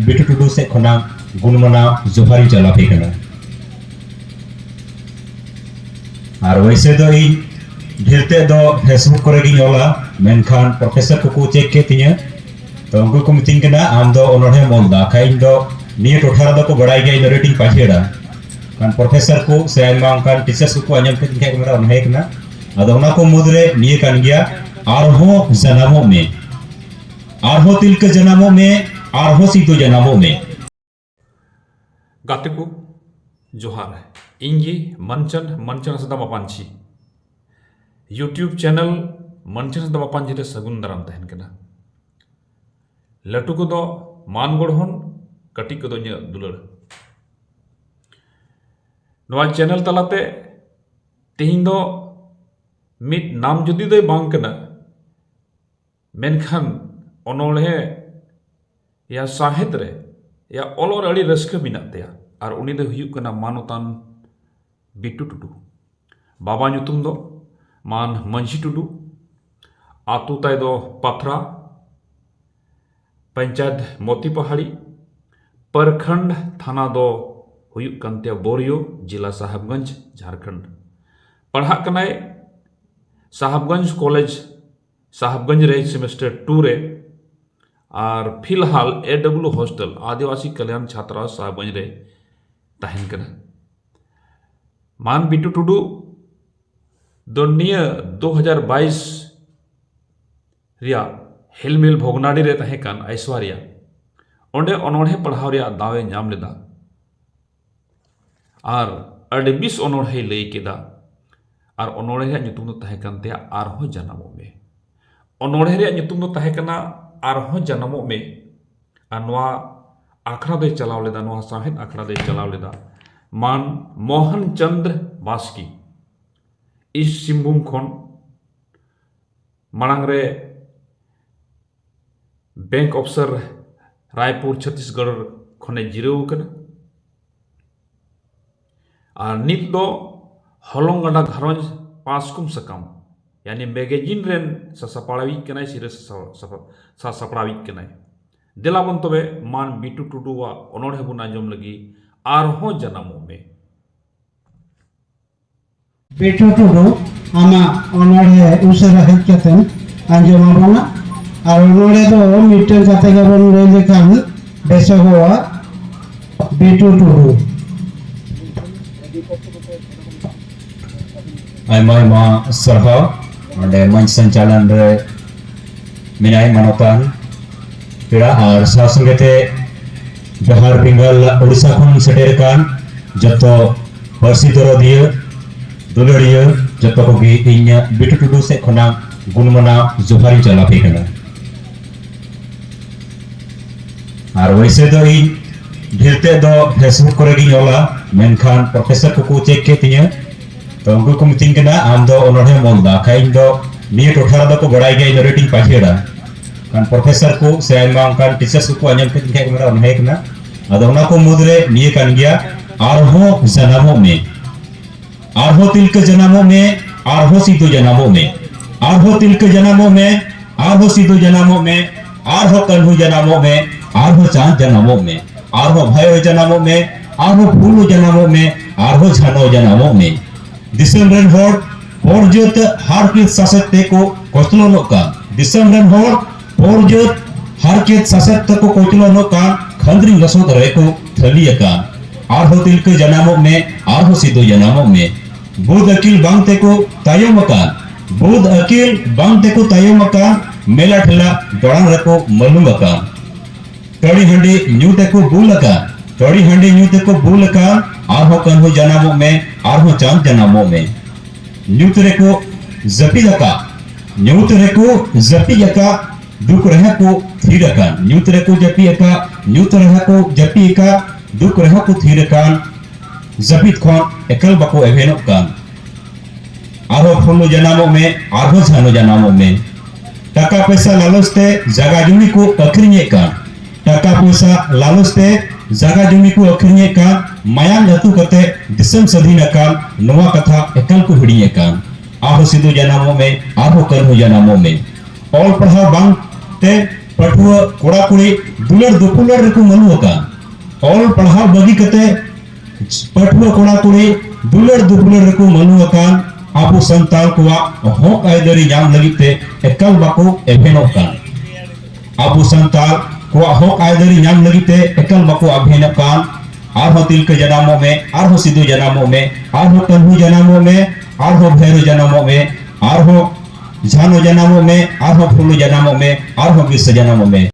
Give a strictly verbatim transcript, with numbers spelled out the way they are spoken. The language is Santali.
ᱵᱤᱴᱩ ᱴᱩᱰᱩ ᱥᱮᱫ ᱠᱷᱚᱱᱟᱜ ᱜᱩᱱᱢᱟᱱᱟᱣ ᱡᱚᱦᱟᱨᱤᱧ ᱪᱟᱞ ᱟᱯᱮ ᱠᱟᱱᱟ᱾ ᱟᱨ ᱣᱮᱥᱮ ᱫᱚ ᱤᱧ ᱰᱷᱮᱨ ᱛᱮᱫ ᱫᱚ Facebook ᱠᱚᱨᱮ ᱜᱤᱧ ᱚᱞᱟ, ᱢᱮᱱᱠᱷᱟᱱ ᱯᱨᱚᱯᱷᱮᱥᱚᱨ ᱠᱚᱠᱚ ᱪᱮᱠ ᱠᱮᱫ ᱛᱤᱧᱟᱹ᱾ ᱛᱚ ᱩᱱᱠᱩ ᱠᱚ ᱢᱤᱛᱟᱹᱧ ᱠᱟᱱᱟ, "ᱟᱢ ᱫᱚ ᱚᱱᱚᱬᱦᱮᱢ ᱚᱞ ᱮᱫᱟ?" ᱠᱷᱟᱡ ᱤᱧ ᱫᱚ ᱱᱤᱭᱟᱹ ᱴᱚᱴᱷᱟ ᱨᱮᱫᱚ ᱠᱚ ᱵᱟᱲᱟᱭ ᱜᱮᱭᱟ, ᱤᱧ ᱫᱚ ᱟᱹᱰᱤ ᱟᱸᱴᱤᱧ ᱯᱟᱹᱪᱷᱞᱟᱹᱲᱟ᱾ ᱠᱷᱟᱱ ᱯᱨᱚᱯᱷᱮᱥᱚᱨ ᱠᱚ ᱥᱮ ᱟᱭᱢᱟ ᱚᱱᱠᱟᱱ ᱴᱤᱪᱟᱨᱥ ᱠᱚᱠᱚ ᱟᱸᱡᱚᱢ ᱠᱮᱫ ᱠᱷᱟᱡ ᱠᱚ ᱢᱮᱱᱟ, "ᱚᱱᱚᱬᱦᱮ ᱠᱟᱱᱟ?" ᱟᱫᱚ ᱚᱱᱟ ᱠᱚ ᱢᱩᱫᱽᱨᱮ ᱱᱤᱭᱟᱹ ᱠᱟᱱ ᱜᱮᱭᱟ, "ᱟᱨᱦᱚᱸ ᱡᱟᱱᱟᱢᱚᱜ ᱢᱮ, ᱟᱨᱦᱚᱸ ᱛᱤᱞᱠᱟᱹ ᱡᱟᱱᱟᱢᱚᱜ ᱢᱮ, ᱟᱨᱦᱚᱸ ᱥᱤᱫᱩ ᱡᱟᱱᱟᱢᱚᱜ ᱢᱮ᱾" ᱜᱟᱛᱮ ᱠᱚ, ᱡᱚᱦᱟᱨ᱾ ᱤᱧ ᱜᱮ ᱢᱟᱱᱪᱟᱱ, ᱢᱟᱱᱪᱟᱱ ᱦᱟᱸᱥᱫᱟ ᱢᱟᱯᱟᱱᱪᱷᱤ᱾ YouTube ᱪᱮᱱᱮᱞ ᱢᱟᱱᱪᱟᱱ ᱦᱟᱸᱥᱫᱟ ᱢᱟᱯᱟᱱᱪᱷᱤ ᱨᱮ ᱥᱟᱹᱜᱩᱱ ᱫᱟᱨᱟᱢ ᱛᱟᱦᱮᱱ ᱠᱟᱱᱟ᱾ ᱞᱟᱹᱴᱩ ᱠᱚᱫᱚ ᱢᱟᱱ ᱜᱚᱲᱦᱚᱱ, ᱠᱟᱹᱴᱤᱡ ᱠᱚᱫᱚ ᱤᱧᱟᱹᱜ ᱫᱩᱞᱟᱹᱲ᱾ ᱱᱚᱣᱟ ᱪᱮᱱᱮᱞ ᱛᱟᱞᱟᱛᱮ ᱛᱮᱦᱮᱧ ᱫᱚ ᱢᱤᱫ ᱱᱟᱢ ᱡᱩᱫᱤ ᱫᱚᱭ ᱵᱟᱝ ᱠᱟᱱᱟ, ᱢᱮᱱᱠᱷᱟᱱ ᱚᱱᱚᱬᱦᱮ ᱭᱟ ᱥᱟᱶᱦᱮᱫ ᱨᱮ ᱭᱟ ᱚᱞᱚᱜ ᱨᱮ ᱟᱹᱰᱤ ᱨᱟᱹᱥᱠᱟᱹ ᱢᱮᱱᱟᱜ ᱛᱟᱭᱟ᱾ ᱟᱨ ᱩᱱᱤ ᱫᱚᱭ ᱦᱩᱭᱩᱜ ᱠᱟᱱᱟ ᱢᱟᱱᱚᱛᱟᱱ ᱵᱤᱴᱩ ᱴᱩᱰᱩ᱾ ᱵᱟᱵᱟ ᱧᱩᱛᱩᱢ ᱫᱚ ᱢᱟᱱ ᱢᱟᱹᱡᱷᱤ ᱴᱩᱰᱩ, ᱟᱛᱳ ᱛᱟᱭ ᱫᱚ ᱯᱟᱛᱷᱨᱟ, ᱯᱚᱧᱪᱟᱭᱮᱛ ᱢᱚᱛᱤ ᱯᱟᱦᱟᱲᱤ, ᱯᱨᱚᱠᱷᱚᱸᱰ ᱛᱷᱟᱱᱟ ᱫᱚ ᱦᱩᱭᱩᱜ ᱠᱟᱱ ᱛᱟᱭᱟ ᱵᱳᱨᱤᱭᱳ, ᱡᱮᱞᱟ ᱥᱟᱦᱮᱵᱽᱜᱚᱸᱡᱽ, ᱡᱷᱟᱲᱠᱷᱚᱸᱰ᱾ ᱯᱟᱲᱦᱟᱜ ᱠᱟᱱᱟᱭ ᱥᱟᱦᱮᱵᱽᱜᱚᱸᱡᱽ ᱠᱚᱞᱮᱡᱽ, ᱥᱟᱦᱮᱵᱽᱜᱚᱸᱡᱽ ᱨᱮ ᱥᱮᱢᱮᱥᱴᱟᱨ ᱴᱩ ᱨᱮ, ᱟᱨ ᱯᱷᱤᱞᱦᱟᱞ ᱮ ᱰᱟᱵᱞᱤᱭᱩ ᱦᱳᱥᱴᱮᱞ, ᱟᱹᱫᱤᱵᱟᱹᱥᱤ ᱠᱟᱞᱭᱟᱱ ᱪᱷᱟᱛᱨᱟ, ᱥᱟᱦᱮᱵᱽᱜᱚᱸᱡᱽ ᱨᱮ ᱛᱟᱦᱮᱱ ᱠᱟᱱᱟ᱾ ᱢᱟᱱ ᱵᱤᱴᱩ ᱴᱩᱰᱩ ᱫᱚ ᱱᱤᱭᱟᱹ ᱫᱩ ᱦᱟᱡᱟᱨ ᱵᱟᱭᱤᱥ ᱨᱮᱭᱟᱜ ᱦᱮᱞᱢᱮᱞ ᱵᱷᱚᱜᱽᱱᱟᱰᱤ ᱨᱮ ᱛᱟᱦᱮᱸ ᱠᱟᱱ ᱟᱭᱥᱣᱟᱨᱭᱟ, ᱚᱸᱰᱮ ᱚᱱᱚᱬᱦᱮ ᱯᱟᱲᱦᱟᱣ ᱨᱮᱭᱟᱜ ᱫᱟᱣ ᱮ ᱧᱟᱢ ᱞᱮᱫᱟ᱾ ᱟᱨ ᱟᱹᱰᱤ ᱵᱮᱥ ᱚᱱᱚᱬᱦᱮᱭ ᱞᱟᱹᱭ ᱠᱮᱫᱟ᱾ ᱟᱨ ᱚᱱᱚᱬᱦᱮ ᱨᱮᱭᱟᱜ ᱧᱩᱛᱩᱢ ᱫᱚ ᱛᱟᱦᱮᱸ ᱠᱟᱱ ᱛᱟᱭᱟ ᱟᱨᱦᱚᱸ ᱡᱟᱱᱟᱢᱚᱜ ᱢᱮ᱾ ᱚᱱᱚᱬᱦᱮ ᱨᱮᱭᱟᱜ ᱧᱩᱛᱩᱢ ᱫᱚ ᱛᱟᱦᱮᱸ ᱠᱟᱱᱟ ᱟᱨᱦᱚᱸ ᱡᱟᱱᱟᱢᱚᱜ ᱢᱮ᱾ ᱟᱨ ᱱᱚᱣᱟ ᱟᱠᱷᱲᱟ ᱫᱚᱭ ᱪᱟᱞᱟᱣ ᱞᱮᱫᱟ, ᱱᱚᱣᱟ ᱥᱟᱶᱦᱮᱫ ᱟᱠᱷᱲᱟ ᱫᱚᱭ ᱪᱟᱞᱟᱣ ᱞᱮᱫᱟ ᱢᱟᱱ ᱢᱳᱦᱚᱱ ᱪᱚᱸᱫᱽᱨ ᱵᱟᱥᱠᱮ, ᱤᱥᱴ ᱥᱤᱝᱵᱷᱩᱢ ᱠᱷᱚᱱ᱾ ᱢᱟᱲᱟᱝ ᱨᱮ ᱵᱮᱝᱠ ᱚᱯᱷᱤᱥᱟᱨ ᱨᱟᱭᱯᱩᱨ, ᱪᱷᱚᱛᱤᱥᱜᱚᱲ ᱠᱷᱚᱱᱮ ᱡᱤᱨᱟᱹᱣ ᱟᱠᱟᱱᱟ᱾ ᱟᱨ ᱱᱤᱛ ᱫᱚ ᱦᱚᱞᱚᱝ ᱜᱟᱰᱟ ᱜᱷᱟᱨᱚᱸᱡᱽ ᱯᱟᱸᱪᱠᱩᱢ ᱥᱟᱠᱟᱢ, ᱭᱟᱱᱤ ᱢᱮᱜᱟᱡᱤᱱ ᱨᱮᱱ ᱥᱟᱥᱟᱯᱲᱟᱣᱤᱡ ᱠᱟᱱᱟᱭ, ᱥᱤᱨᱟᱹ ᱥᱟᱥᱟ-, ᱥᱟᱯᱟ-, ᱥᱟᱥᱟᱯᱲᱟᱣᱤᱡ ᱠᱟᱱᱟᱭ᱾ ᱫᱮᱞᱟ ᱵᱚᱱ ᱛᱚᱵᱮ ᱢᱟᱱ ᱵᱤᱴᱩ ᱴᱩᱰᱩᱣᱟᱜ ᱚᱱᱚᱬᱦᱮ ᱵᱚᱱ ᱟᱸᱡᱚᱢ ᱞᱟᱹᱜᱤᱫ, ᱟᱨᱦᱚᱸ ᱡᱟᱱᱟᱢᱚᱜ ᱢᱮ᱾ ᱵᱤᱴᱩ ᱴᱩᱰᱩ, ᱟᱢᱟᱜ ᱚᱱᱚᱬᱦᱮ ᱩᱥᱟᱹᱨᱟ ᱦᱮᱡ ᱠᱟᱛᱮᱢ ᱟᱸᱡᱚᱢ ᱟᱵᱚᱱᱟ᱾ ᱟᱨ ᱚᱱᱚᱬᱦᱮ ᱫᱚ ᱢᱤᱫᱴᱟᱝ ᱠᱟᱛᱮ ᱜᱮᱵᱚᱱ ᱞᱟᱹᱭ ᱞᱮᱠᱷᱟᱱ ᱵᱮᱥᱚᱜᱚᱜᱼᱟ᱾ ᱵᱤᱴᱩ ᱴᱩᱰᱩ᱾ ᱟᱭᱢᱟ ᱟᱭᱢᱟ ᱥᱟᱨᱦᱟᱣ ᱱᱚᱰᱮ ᱢᱚᱧᱪ ᱥᱚᱧᱪᱟᱞᱚᱱ ᱨᱮ ᱢᱮᱱᱟᱭ ᱢᱟᱱᱚᱛᱟᱱ ᱯᱮᱲᱟ ᱟᱨ ᱥᱟᱶ ᱥᱚᱸᱜᱮ ᱛᱮ ᱡᱚᱦᱟᱨ ᱵᱮᱸᱜᱟᱞ ᱳᱰᱤᱥᱟ ᱠᱷᱚᱱ ᱥᱮᱴᱮᱨ ᱟᱠᱟᱱ ᱡᱚᱛᱚ ᱯᱟᱹᱨᱥᱤ ᱫᱚᱨᱚᱫᱤᱭᱟᱹ, ᱫᱩᱞᱟᱹᱲᱤᱭᱟᱹ ᱡᱚᱛᱚ ᱠᱚᱜᱮ ᱤᱧ ᱵᱤᱴᱩ ᱴᱩᱰᱩ ᱥᱮᱫ ᱠᱷᱚᱱᱟᱜ ᱜᱩᱱ ᱢᱟᱱᱟᱣ ᱡᱚᱦᱟᱨ ᱤᱧ ᱪᱟᱞ ᱟᱯᱮ ᱠᱟᱱᱟ᱾ ᱟᱨ ᱣᱮᱭᱥᱮ ᱫᱚ ᱤᱧ ᱰᱷᱮᱨ ᱛᱮᱫ ᱫᱚ Facebook ᱠᱚᱨᱮ ᱜᱤᱧ ᱚᱞᱟ, ᱢᱮᱱᱠᱷᱟᱱ ᱯᱨᱚᱯᱷᱮᱥᱚᱨ ᱠᱚᱠᱚ ᱪᱮᱠ ᱠᱮᱫ ᱛᱤᱧᱟᱹ᱾ ᱛᱚ ᱩᱱᱠᱩ ᱠᱚ ᱢᱤᱛᱟᱹᱧ ᱠᱟᱱᱟ, "ᱟᱢ ᱫᱚ ᱚᱱᱚᱬᱦᱮᱢ ᱚᱞ ᱮᱫᱟ?" ᱠᱷᱟᱡ ᱤᱧ ᱫᱚ ᱱᱤᱭᱟᱹ ᱴᱚᱴᱷᱟ ᱨᱮᱫᱚ ᱠᱚ ᱵᱟᱲᱟᱭ ᱜᱮᱭᱟ ᱤᱧ ᱫᱚ ᱟᱹᱰᱤ ᱟᱸᱴᱤᱧ ᱯᱟᱹᱴᱷᱤᱭᱟᱹᱲᱟ᱾ ᱠᱷᱟᱱ ᱯᱨᱚᱯᱷᱮᱥᱚᱨ ᱠᱚ ᱥᱮ ᱟᱭᱢᱟ ᱚᱱᱠᱟᱱ ᱴᱤᱪᱟᱨᱥ ᱠᱚᱠᱚ ᱟᱸᱡᱚᱢ ᱠᱮᱫ ᱠᱷᱟᱡ ᱠᱚ ᱢᱮᱱᱟ, "ᱚᱱᱚᱬᱦᱮ ᱠᱟᱱᱟ?" ᱟᱫᱚ ᱚᱱᱟ ᱠᱚ ᱢᱩᱫᱽᱨᱮ ᱱᱤᱭᱟᱹ ᱠᱟᱱ ᱜᱮᱭᱟ, ᱟᱨᱦᱚᱸ ᱡᱟᱱᱟᱢᱚᱜ ᱢᱮ, ᱟᱨᱦᱚᱸ ᱛᱤᱞᱠᱟᱹ ᱡᱟᱱᱟᱢᱚᱜ ᱢᱮ, ᱟᱨᱦᱚᱸ ᱥᱤᱫᱩ ᱡᱟᱱᱟᱢᱚᱜ ᱢᱮ, ᱟᱨᱦᱚᱸ ᱛᱤᱞᱠᱟᱹ ᱡᱟᱱᱟᱢᱚᱜ ᱢᱮ, ᱟᱨᱦᱚᱸ ᱥᱤᱫᱩ ᱡᱟᱱᱟᱢᱚᱜ ᱢᱮ, ᱟᱨᱦᱚᱸ ᱠᱟᱹᱱᱦᱩ ᱡᱟᱱᱟᱢᱚᱜ ᱢᱮ, ᱟᱨᱦᱚᱸ ᱪᱟᱸᱫ ᱡᱟᱱᱟᱢᱚᱜ ᱢᱮ, ᱟᱨᱦᱚᱸ ᱵᱷᱟᱭᱨᱳ ᱡᱟᱱᱟᱢᱚᱜ ᱢᱮ, ᱟᱨᱦᱚᱸ ᱯᱷᱩᱞᱳ ᱡᱟᱱᱟᱢᱚᱜ ᱢᱮ, ᱟᱨᱦᱚᱸ ᱡᱷᱟᱱᱚ ᱡᱟᱱᱟᱢᱚᱜ ᱢᱮ᱾ ᱫᱤᱥᱚᱢ ᱨᱮᱱ ᱦᱚᱲ ᱯᱚᱨᱡᱟᱹᱛ ᱦᱟᱨᱠᱮᱛ ᱥᱟᱥᱮᱛ ᱛᱮᱠᱚ ᱠᱚᱪᱞᱚᱱᱚᱜ ᱠᱟᱱ᱾ ᱫᱤᱥᱚᱢ ᱨᱮᱱ ᱦᱚᱲ ᱯᱚᱨᱡᱟᱹᱛ ᱦᱟᱨᱠᱮᱛ ᱥᱟᱥᱮᱛ ᱛᱮᱠᱚ ᱠᱚᱪᱞᱚᱱᱚᱜ ᱠᱟᱱ᱾ ᱠᱷᱟᱹᱱᱫᱽᱨᱤ ᱞᱚᱥᱚᱫ ᱨᱮᱠᱚ ᱛᱷᱟᱹᱞᱤ ᱟᱠᱟᱱ᱾ ᱟᱨᱦᱚᱸ ᱛᱤᱞᱠᱟᱹ ᱡᱟᱱᱟᱢᱚᱜ ᱢᱮ, ᱟᱨᱦᱚᱸ ᱥᱤᱫᱩ ᱡᱟᱱᱟᱢᱚᱜ ᱢᱮ᱾ ᱵᱩᱫ ᱟᱹᱠᱤᱞ ᱵᱟᱝ ᱛᱮᱠᱚ ᱛᱟᱭᱚᱢ ᱟᱠᱟᱱ᱾ ᱵᱩᱫ ᱟᱹᱠᱤᱞ ᱵᱟᱝ ᱛᱮᱠᱚ ᱛᱟᱭᱚᱢ ᱟᱠᱟᱱ᱾ ᱢᱮᱞᱟ ᱴᱷᱮᱞᱟ ᱫᱚᱲᱟᱱ ᱨᱮᱠᱚ ᱢᱟᱹᱞᱩᱢ ᱟᱠᱟᱱ᱾ ᱛᱟᱹᱲᱤ ᱦᱟᱺᱰᱤ ᱧᱩ ᱛᱮᱠᱚ ᱵᱩᱞ ᱟᱠᱟᱱ᱾ ᱛᱟᱹᱲᱤ ᱦᱟᱺᱰᱤ ᱧᱩ ᱛᱮᱠᱚ ᱵᱩᱞ ᱟᱠᱟᱱ᱾ ᱟᱨᱦᱚᱸ ᱠᱟᱹᱱᱦᱩ ᱡᱟᱱᱟᱢᱚᱜ ᱢᱮ, ᱟᱨᱦᱚᱸ ᱪᱟᱸᱫ ᱡᱟᱱᱟᱢᱚᱜ ᱢᱮ᱾ ᱧᱩᱛ ᱨᱮᱠᱚ ᱡᱟᱹᱯᱤᱫ ᱟᱠᱟᱫ᱾ ᱧᱩᱛ ᱨᱮᱠᱚ ᱡᱟᱹᱯᱤᱫ ᱟᱠᱟᱫ᱾ ᱫᱩᱠ ᱨᱮᱦᱚᱸ ᱠᱚ ᱛᱷᱤᱨ ᱟᱠᱟᱱ᱾ ᱧᱩᱛ ᱨᱮᱠᱚ ᱡᱟᱹᱯᱤᱫ ᱟᱠᱟᱫ᱾ ᱧᱩᱛ ᱨᱮᱦᱚᱸ ᱠᱚ ᱡᱟᱹᱯᱤᱫ ᱟᱠᱟᱫ᱾ ᱫᱩᱠ ᱨᱮᱦᱚᱸ ᱠᱚ ᱛᱷᱤᱨ ᱟᱠᱟᱱ᱾ ᱡᱟᱹᱯᱤᱫ ᱠᱷᱚᱱ ᱮᱠᱟᱞ ᱵᱟᱠᱚ ᱮᱵᱷᱮᱱᱚᱜ ᱠᱟᱱ᱾ ᱟᱨᱦᱚᱸ ᱯᱷᱩᱞᱳ ᱡᱟᱱᱟᱢᱚᱜ ᱢᱮ, ᱟᱨᱦᱚᱸ ᱡᱷᱟᱱᱚ ᱡᱟᱱᱟᱢᱚᱜ ᱢᱮ᱾ ᱴᱟᱠᱟ ᱯᱚᱭᱥᱟ ᱞᱟᱞᱚᱪ ᱛᱮ ᱡᱟᱜᱟ ᱡᱩᱢᱤ ᱠᱚ ᱟᱹᱠᱷᱨᱤᱧᱮᱫ ᱠᱟᱱ᱾ ᱴᱟᱠᱟ ᱯᱚᱭᱥᱟ ᱞᱟᱞᱚᱪ ᱛᱮ ᱡᱟᱜᱟ ᱡᱩᱢᱤ ᱠᱚ ᱟᱹᱠᱷᱨᱤᱧᱮᱫ ᱠᱟᱱ᱾ ᱢᱟᱭᱟᱢ ᱟᱹᱛᱩ ᱠᱟᱛᱮ ᱫᱤᱥᱚᱢ ᱥᱟᱹᱫᱷᱤᱱ ᱟᱠᱟᱱ᱾ ᱱᱚᱣᱟ ᱠᱟᱛᱷᱟ ᱮᱠᱟᱞ ᱠᱚ ᱦᱤᱲᱤᱧᱮᱫ ᱠᱟᱱ᱾ ᱟᱨᱦᱚᱸ ᱥᱤᱫᱩ ᱡᱟᱱᱟᱢᱚᱜ ᱢᱮ, ᱟᱨᱦᱚᱸ ᱠᱟᱹᱱᱦᱩ ᱡᱟᱱᱟᱢᱚᱜ ᱢᱮ᱾ ᱚᱞ ᱯᱟᱲᱦᱟᱣ ᱵᱟᱝ ᱛᱮ ᱯᱟᱹᱴᱷᱩᱣᱟᱹ ᱠᱚᱲᱟ ᱠᱩᱲᱤ ᱫᱩᱞᱟᱹᱲ ᱫᱩᱯᱩᱞᱟᱹᱲ ᱨᱮᱠᱚ ᱢᱟᱹᱱᱩ ᱟᱠᱟᱱ, ᱚᱞ ᱯᱟᱲᱦᱟᱣ ᱵᱟᱹᱜᱤ ᱠᱟᱛᱮ ᱯᱟᱹᱴᱷᱩᱣᱟᱹ ᱠᱚᱲᱟ ᱠᱩᱲᱤ ᱫᱩᱞᱟᱹᱲ ᱫᱩᱯᱩᱞᱟᱹᱲ ᱨᱮᱠᱚ ᱢᱟᱹᱱᱩ ᱟᱠᱟᱱ ᱟᱵᱚ ᱥᱟᱱᱛᱟᱲ ᱠᱚᱣᱟᱜ ᱦᱚᱠ ᱟᱹᱭᱫᱟᱹᱨᱤ ᱧᱟᱢ ᱞᱟᱹᱜᱤᱫ ᱛᱮ ᱮᱠᱟᱞ ᱵᱟᱠᱚ ᱮᱵᱷᱮᱱᱚᱜ ᱠᱟᱱ᱾ ᱟᱵᱚ ᱥᱟᱱᱛᱟᱲ ᱠᱚᱣᱟᱜ ᱦᱚᱠ ᱟᱹᱭᱫᱟᱹᱨᱤ ᱧᱟᱢ ᱞᱟᱹᱜᱤᱫ ᱛᱮ ᱮᱠᱟᱞ ᱵᱟᱠᱚ ᱮᱵᱷᱮᱱᱚᱜ ᱠᱟᱱ᱾ ᱟᱨᱦᱚᱸ ᱛᱤᱞᱠᱟᱹ ᱡᱟᱱᱟᱢᱚᱜ ᱢᱮ, ᱟᱨᱦᱚᱸ ᱥᱤᱫᱩ ᱡᱟᱱᱟᱢᱚᱜ ᱢᱮ, ᱟᱨᱦᱚᱸ ᱠᱟᱹᱱᱦᱩ ᱡᱟᱱᱟᱢᱚᱜ ᱢᱮ, ᱟᱨᱦᱚᱸ ᱵᱷᱟᱭᱨᱳ ᱡᱟᱱᱟᱢᱚᱜ ᱢᱮ, ᱟᱨᱦᱚᱸ ᱡᱷᱟᱱᱚ ᱡᱟᱱᱟᱢᱚᱜ ᱢᱮ, ᱟᱨᱦᱚᱸ ᱯᱷᱩᱞᱳ ᱡᱟᱱᱟᱢᱚᱜ ᱢᱮ, ᱟᱨᱦᱚᱸ ᱵᱤᱨᱥᱟ ᱡᱟᱱᱟᱢᱚᱜ ᱢᱮ᱾